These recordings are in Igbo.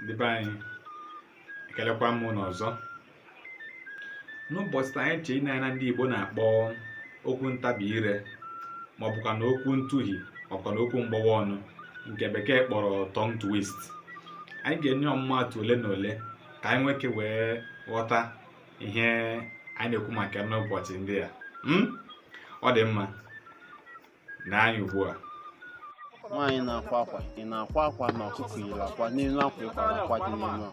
Ndị be anyị, ekelekwa m unu ọzọ. N'ụbọchị taa, anyị chee ịna ndị Igbo na-akpọ okwu ntabi ire, ma ọ bụkwa na okwu ntụhi, ma ọ bụkwa na okwu mgbawa ọnụ, nke Bekee kpọrọ tongue twist. Anyị ga-enye ọmụmaatụ ole na ole ka anyị nwee ike wee ghọta ihe anyị na-ekwu maka ya n'ụbọchị ndị a. Ọ dị mma na anyị ugbu a. Nwaanyị na-akwa akwa, ị na-akwa akwa na ọkụkọ yiri akwa n'elu akwa ịkwara akwa dị n'elu akwa.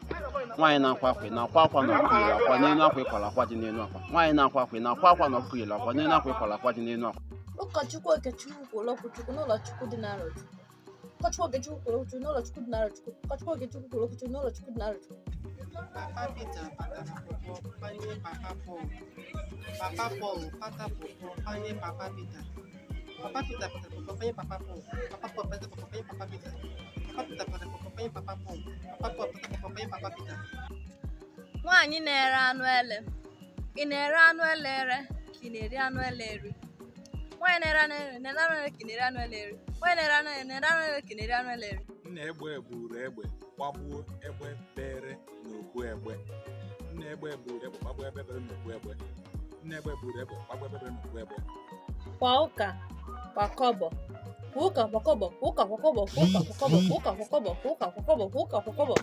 Nwaanyị na-akwa akwa, ị na-akwa akwa na ọkụkọ yiri akwa n'elu akwa ịkwara akwa dị n'elu akwa. Nwaanyị na-akwa akwa, ị na-akwa akwa na ọkụkọ yiri akwa n'elu akwa ịkwara akwa dị n'elu akwa. Ụkọchukwu Okechukwu kwuru okwuchukwu n'ụlọ Chukwu dị n'Arọchukwu. Ụkọchukwu Okechukwu kwuru okwuchukwu n'ụlọ Chukwu dị n'Arọchukwu. Ụkọchukwu Okechukwu kwuru okwuchukwu n'ụlọ Chukwu dị n'Arọchukwu. Papa Peter patara pọpọ panye Papa Paul. Papa Paul pata pọpọ panye Papa Peter. Papa Peter patara pọpọ panye Papa Paul. Papa Paul pata pọpọ panye Papa Peter. Papa Peter patara pọpọ panye Papa Paul. Papa Paul pata pọpọ panye Papa Peter. Nwaanyị na-ere anụ ele, ị na-ere anụ ele ere ka ị na-eri anụ ele eri? Nwaanyị na-ere anụ ele, na-ere anụ ele ka ị na-eri anụ ele eri? Nwaanyị na-ere anụ ele, na-ere anụ ele ka ị na-eri anụ ele eri? Nna egbe buru egbe gbagbuo egbe bere n'okpu egbe. Nna egbe buru egbe gbagbuo egbe bere n'okpu egbe. Nna egbe buru egbe gbagbuo egbe bere n'okpu egbe. Kwa ụka kwa kọbọ, kwa ụka kwa kọbọ, kwa ụka kwa kọbọ, kwa ụka kwa kọbọ, kwa ụka kwa kọbọ, kwa ụka kwa kọbọ, kwa ụka kwa kọbọ.